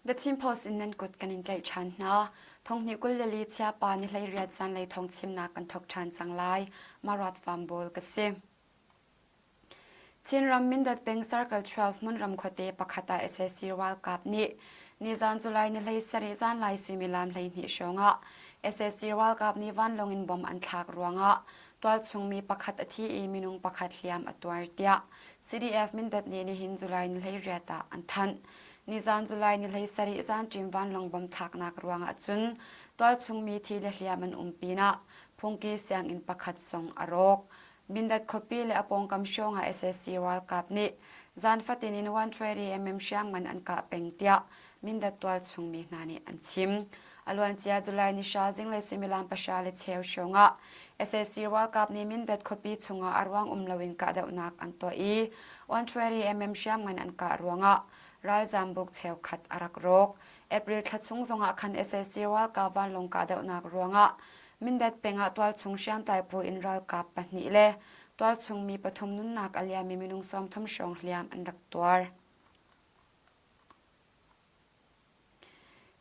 The Chin Post in nan kut kan in tlaih ṭhan hna. Thonghnih 20 le li chiapa ni 18 zanlei thawng chimnak kan thawk ṭhan cang lai. Marat Fambawl ka si. Chinram Mindat peng Circle 12 hmunram khuate pakhat ah sac ralkap nih nizan July ni 17 zanlai suimilam 12 hrawng ah sac ralkap nih vanlawng in bomb an thlak ruangah tualchung mi pakhat a thi i minung pakhat hliam a tuar tiah CDF Mindat nih nihin July ni 18 ah an thanh. Nizan July ni 17 zanṭim vanlawng bomb thlaknak ruangah cun tualchung mi thi le hliam an um pinah phungki sianginn pakhat zong a rawk. Mindat khuapi le a pawngkam hrawng ah sac ralkap nih zan fatin in 120mm hriamngan an kah peng tiah Mindat tualchung mi hna nih an chim. A luancia July ni hra zinglei suimilam pahra le cheu hrawng ah sac ralkap nih Mindat khuapi chungah a ruang um loin kahdohnak an tuah i 120mm hriamngan an kah ruangah ralzam buk cheukhat a rak rawk. April thla chung zongah khan sac ralkap vanlawng kahdohnak ruangah Mindat peng ah tualchung hriamtlai phu in ralkap pahnih le tualchung mi pathum nunnak a liammi minung 30 hrawng hliam an rak tuar.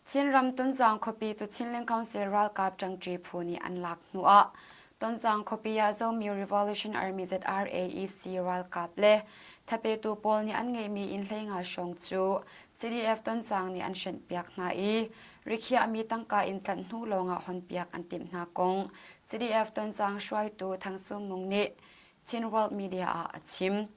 Chinram Tonzang khuapi cu Chinland Council ralkap ṭangṭi phu nih an lak hnuah Tonzang khuapi ah Zomi Revolution Army ZRAEC ralkap le thapetu pawl nih an ngeihmi inn 15 hrawng cu CDF Tonzang nih an hrenhpiak hna i rikhiahmi tangka in tlanh hnu lawngah honpiak an timh hna kong CDF Tonzang hruaitu Thang Sum Mung nih Chin World Media ah a chim.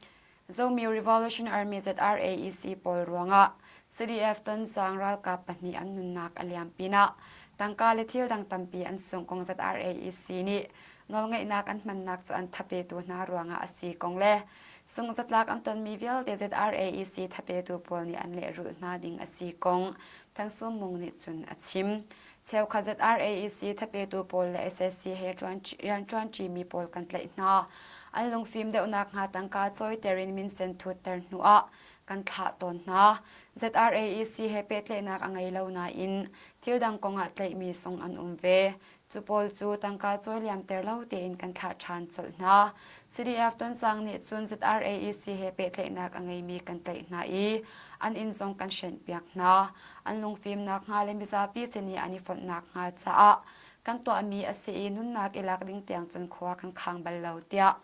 Zomi Revolution Army ZRAEC pawl ruangah CDF Tonzang ralkap pahnih an nunnak a liam pinah tangka le thil dang tampi an sungh kong ZRAEC nih nawlngeihnak an hmannak cu an thapetu hna ruangah a si kong le sungzatlak an tonmi vialte ZRAEC thapetu pawl nih an lehrulh hna ding a si kong Thang Sum Mung nih cun a chim. Cheukhat ZRAEC thapetu pawl le SSC he rianṭuanṭimi pawl kan tlaih hna. An lungfim deuhnak hnga tangka cawiter in minsen thutter hnuah kan thlah tawn hna. ZRAEC he pehtlaihnak a ngei lo nain thil dang kongah tlaihmi zong an um ve. Cu pawl cu tangka cawi liamter lo tein kan thlah ṭhan colh hna. CDF Tonzang nih cun ZRAEC he pehtlaihnak a ngeimi kan tlaih hna i an inn zong kan hrenhpiak hna. An lungfimnak hnga le mizapi sin i an i fonhnak hnga caah kan tuahmi a si i nunnak i lak ding tiang cun khua kan khang bal lo tiah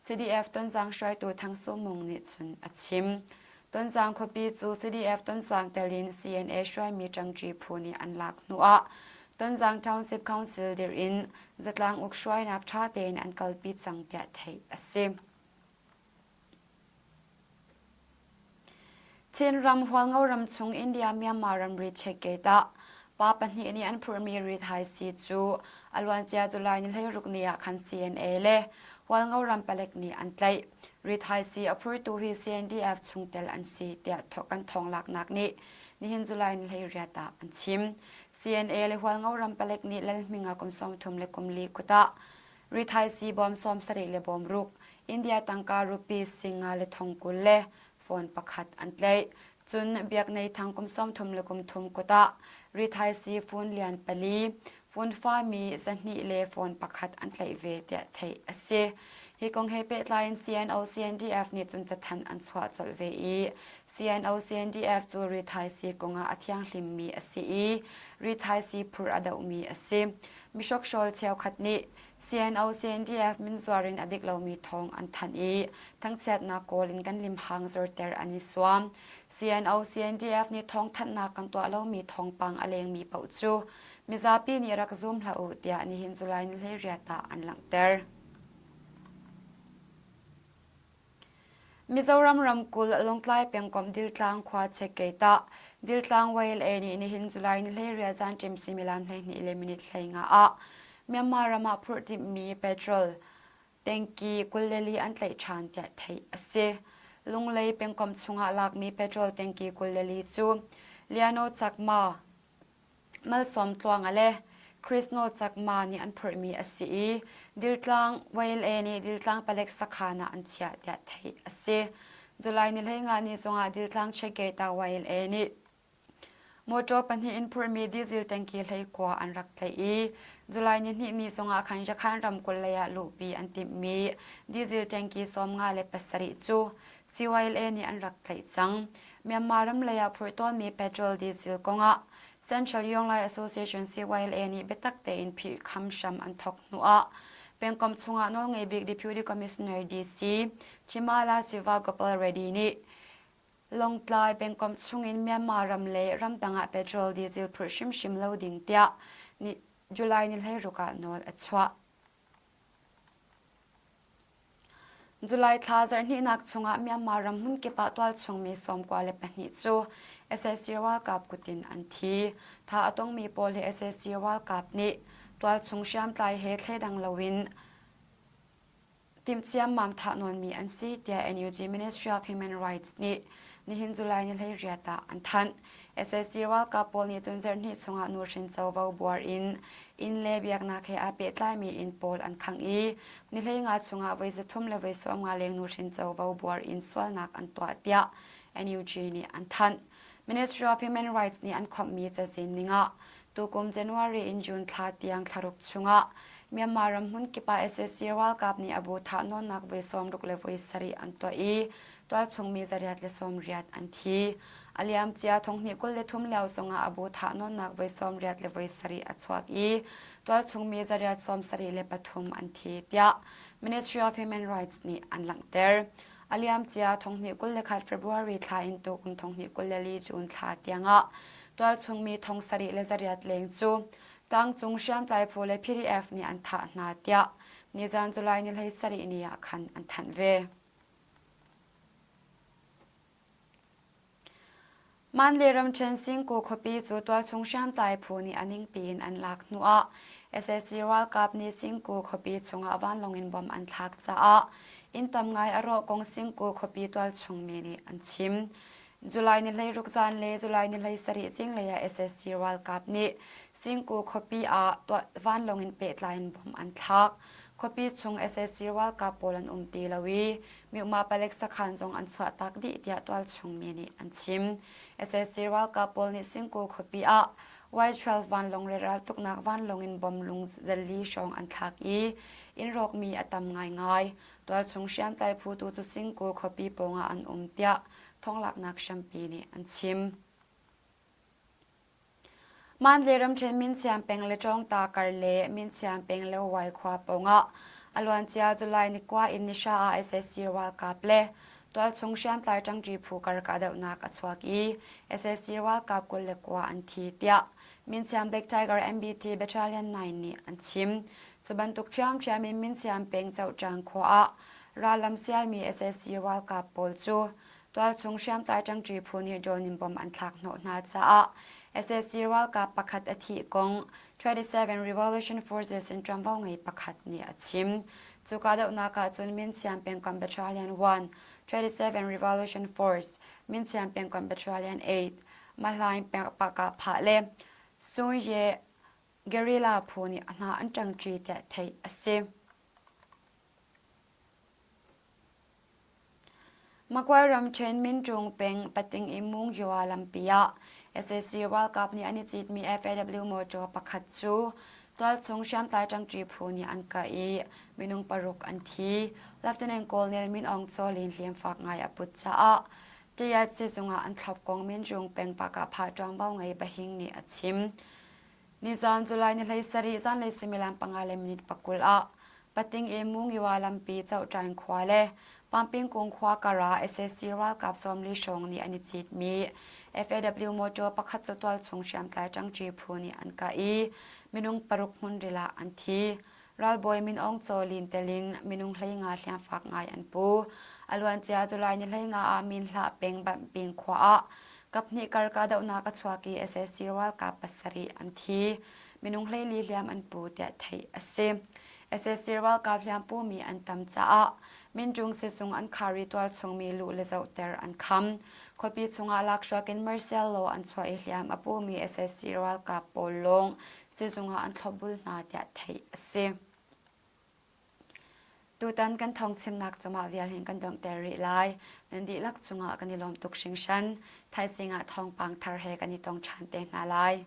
CDF Tonzang hruaitu Thang Su Mung nih cun a chim. Tonzang khuapi cu CDF Tonzang tel in CNA hruaimi ṭangṭi phu nih an lak hnuah Tonzang Township Council dirh in zatlang uk hruainak ṭha tein an kalpi cang tiah theih a si. Chinram Hualngo ram chung India Myanmar ramri check gate ah pa pahnih nih an phurhmi rithaisii cu a luancia July ni 16 ni ah khan CNA le Hualngo ram palek nih an tlaih. Rithaisii a phurtu hi CNDF chungtel an si tiah kan thawnglaknak nih nihin July ni 18 ah an chim. CNA le Hualngo ram palek nih Lalhminga kum 30 le kum li kut ah rithaisii bawm 70 le bawm ruk India tangka rupees singa le thong 20 le phone pakhat an tlaih. Cun Biaknei Thang kum 30 le kum thum kut ah rithaisii phone lian pali, phone fami 200 le phone pakhat an tlaih ve tiah theih a si. Hi kong he pehtlai in CNO CNDF nih cun cathanh an chuah colh ve i CNO CNDF cu rithaisii kongah a thianghlimmi a si i rithaisii phurh a dohmi a si. Mihrokhrawl cheukhat nih CNO CNDF min zuar in a dik lomi thawng an thanh i thangchiatnak kawl in kan limhang zorter an i suam. CNO CNDF nih thawngthanhnak kan tuah lomi thawngpang a lengmi paoh cu mizapi nih rak zum hlah u tiah nihin July ni 18 ah an langhter. Mizoram ramkulh Lawngtlai pengkomh Diltlang khua Chekkate ah Diltlang YLA nih nihin July ni 18 zanṭim suimilam 12 le minute 15 ah Myanmar ram ah phurh timhmi petrol tengki 24 an tlaih ṭhan tiah theih a si. Lunglei pengkomh chungah lakmi petrol tengki 24 cu Liano Chakma, Malsawmtluanga le Krishno Chakma nih an phurhmi a si i Diltlang YLA nih Diltlang palek sakhan ah an chiah tiah theih a si. July ni 15 ni zongah Diltlang Checkgate ah YLA nih Motor pahnih in phurhmi diesel tanki 19 an rak tlaih i July ni hnih ni zongah khan Yakhan ramkulh lei ah luhpi an timhmi diesel tanki 57 cu CYLA nih an rak tlaih cang. Myanmar ram lei ah phurh tawnmi petrol diesel kongah Central Yonglai Association CYLA nih biatak tein phihkham hram an thawk hnuah pengkomh chungah nawlngei bik Deputy Commissioner DC Chimala Siva Gopal Reddy nih Lawngtlai pengkomh chungin Myanmar ram le ramdang ah petrol diesel phurh hrimhrim lo ding tiah ni July ni 16 ah nawl a chuah. July thla zarhhnihnak chungah Myanmar ram hmunkip ah tualchungmi 92 cu sac ralkap kut in an thi. Tha a tongmi pawl hi sac ralkap nih tualchung hriamtlai he thleidang loin Timh ciammam thahnawnmi an si tiah NUG Ministry of Human Rights nih nihin July ni 18 ah an thanh. Sac ralkap pawl nih cun zarhhnih chungah nuhrin covo buar in inn le biaknak he aa pehtlaimi inn pawl an khangh i ni 15 chungah voi 300 le voi 50 leng nuhrin covo buar in sualnak an tuah tiah NUG nih an thanh. Ministry of Human Rights nih an khawmhmi cazin ningah tukum January in June thla tiang thlaruk chungah Myanmar ram hmunkip ah sac ralkap nih a bu thahnawnnak voi 60 le voi sarih an tuah i tualchungmi zariat le sawmriat an thi. A liamcia thonghnih 23 lio zongah a bu thahnawnnak voi sawmriat le voi sarih a chuak i tualchungmi zariat sawmsarih le pathum an thi tiah Ministry of Human Rights nih an langhter. A liamcia thonghnih 21 February thla in tukum thonghnih 24 June thla tiangah tualchungmi thong sarih le zariat leng cu tlangcung hriamtlai phu le PDF nih an thah hna tiah nizan July ni 17 ni ah khan an thanh ve. Mandalay ramṭhen Singku khuapi cu tualchung hriamtlai phu nih a ningpi in an lak hnuah sac ralkap nih Singku khuapi chungah vanlawng in bom an thlak caah inn tam ngai a rawh kong Singku khuapi tualchung mi nih an chim. July ni 16 zan le July ni 17 zinglei ah sac ralkap nih Singku khuapi ah vanlawng in pehtlai in bom an thlak. Khuapi chung sac ralkap pawl an um ti lo i Myanmar palek sakhan zong an chuahtak dih tiah tualchung mi nih an chim. Sac ralkap pawl nih Singku khuapi ah Y-12 vanlawng le raltuknak vanlawng in bom lung zali hrawng an thlak i inn rawkmi a tam ngaingai. Tualchung hriamtlai phu tu cu Singku khuapi pawngah an um tiah thawnglaknak hrampi nih an chim. Mandalay ramṭhen Minsiam peng le Ṭawngta kar le Minsiam peng le Wai khua pawngah a luancia July ni kua in ni hra ah sac ralkap le tualchung hriamtlai ṭangṭi phu kar kahdohnak a chuak i sac ralkap 29 an thi tiah Minsiam Black Tiger MBT Battalion 9 nih an chim. Cu bantuk ṭhiamṭhiam in Minsiam peng Cohṭang khua ah rallam sialmi sac ralkap pawl cu Tualchung hriamtlai ṭangṭi phu nih drone in bom an thlak hnawh hna caah sac ralkap pakhat a thih kong 27 Revolution Forces in ṭuanvo ngei pakhat nih a chim. Cu kahdohnak ah cun Minsiam pengkomh Battalion 1, 27 Revolution Force, Minsiam pengkomh Battalion 8, Mahlaing Pakah le Sungye Guerrilla phu nih hna an ṭangṭi tiah theih a si. Magway ramṭhen Minṭung peng Pating i Munghyua lampi ah sac ralkap nih an i citmi FAW mawṭaw pakhat cu tualchung hriamtlai ṭangṭi phu nih an kah i minung paruk an thi. Lieutenant Colonel Min Aung Kyaw Lin hliamfak ngai a put caah Tayat sizung ah an thlop kong Minṭung peng Pakahphah ṭuanvo ngei Bahing nih a chim. Nizan July ni 17 zanlei suimilam panga le minute pakul ah Pating i Mungiwa lampi Cohṭaing khua le Pampingkung khua kar ah sac ralkap 40 hrawng nih an i citmi FAW motor pakhat cu tualchung hriamtlai ṭangṭi phu nih an kah i minung paruk hmunril ah an thi. Ralbawi Min Aung Caw Lin tel in minung 15 hliamfak ngai an pu. A luancia July ni 15 ah Minhlah peng Bamping khua ah kaphnih kar kahdohnak a chuak i sac ralkap pasarih an thi. Minung 14 hliam an pu tiah theih a si. Sac ralkap hliam pumi an tam caah Minjung sizung an khar i tualchungmi luh le zohter an kham. Khuapi chungah lakhruak in martial law an chuah i hliam a pumi sac ralkap pawl lawng sizung ah an thlopbul hna tiah theih a si. Tutan kan thawngchimnak cungah vial hin kan donghter rih lai. Nan dihlak cungah kan i lawm tuk hringhran. Thaizing ah thawngpang thar he kan i tong ṭhan te hna lai.